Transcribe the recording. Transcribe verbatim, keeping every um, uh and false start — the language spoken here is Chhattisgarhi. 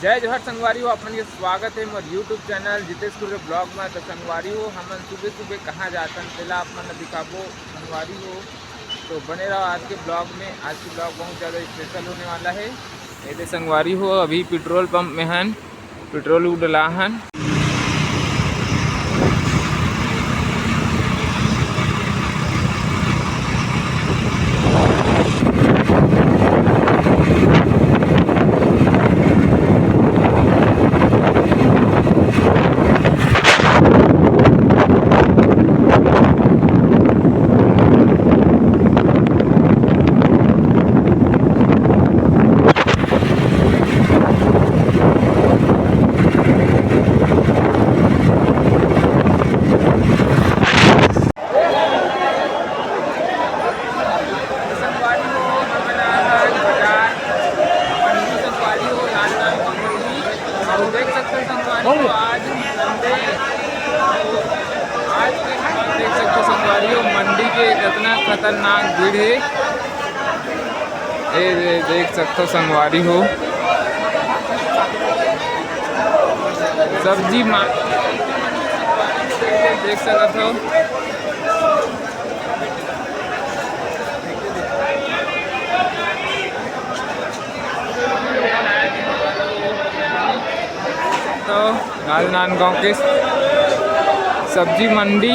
जय जोहार संगवारी हो, अपन के स्वागत है मोर YouTube channel Jitesh Kurre blog में। तो संगवारी हो, हमन सुबह सुबह कहाँ जातन, तेला आप मन ला दिखाबो संगवारी हो। तो बने रहो आज के ब्लॉग में। आज के ब्लॉग बहुत ज़्यादा स्पेशल होने वाला है। ये दे संगवारी हो, अभी पेट्रोल पंप में हन, पेट्रोल डला हन। संगवारी हो, हमन आज बाजार, मंडी संगवारी हो, राजनांदगांव मंडी। अउ देख सकते हो संगवारी हो, आज मंडी, आज के हाल देख सकते हो संगवारी हो, मंडी के कितना खतरनाक भीड़ है। ए, ए, देख सकते हो संगवारी हो, सब्जी मार्केट देख सकते हो। तो राजनांदगांव के सब्जी मंडी